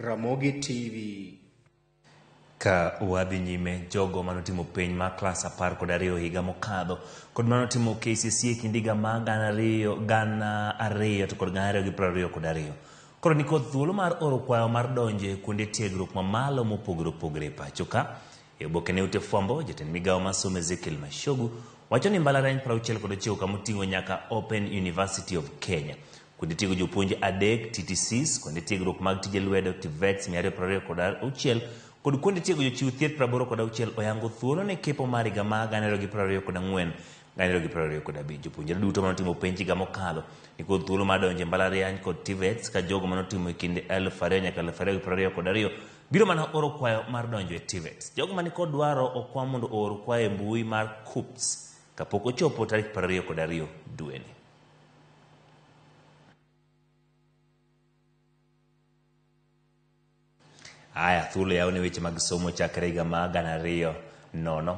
Ramogi TV. Ka wadhi nyime, jogo manotimo penj mar klas 12 higa mokadho kod manotimo KCSE e kind higa mar 2002 to kod 2022 koro nikod thuolo mar oro kwayo mar donjo e kuonde tiegruok mamalo mopogore opogore e pacho ka. E oboke ne ute fwambo, jatend migawo mar somo Ezekiel Machogu wacho ni mbalariany 69 kama oting'o nyaka Open University of Kenya, kuonde tiego jopuonj 3 TTCs, kuonde tiegruok mag tije lwedo TVETs 226 kod kuonde tiego jochiw thieth 86 oyango thuolo ne kepo mar higa mar 2024 2025. Jopuonjre duto manotimo penj higa mokalo nikod thuolo mar donjo e mbalariany kod TVETs ka jogo manotimo e kind 2000 nyaka 2022 biro mana oro kwayo mar donjo e TVETs. Jogo manikod dwaro okwa mondo oor kwayo e mbui mar KUCCPS kapok ochopo tarik 22 dweni. Aya, thuolo yaw ne weche mag somo chakre higa mar 2000.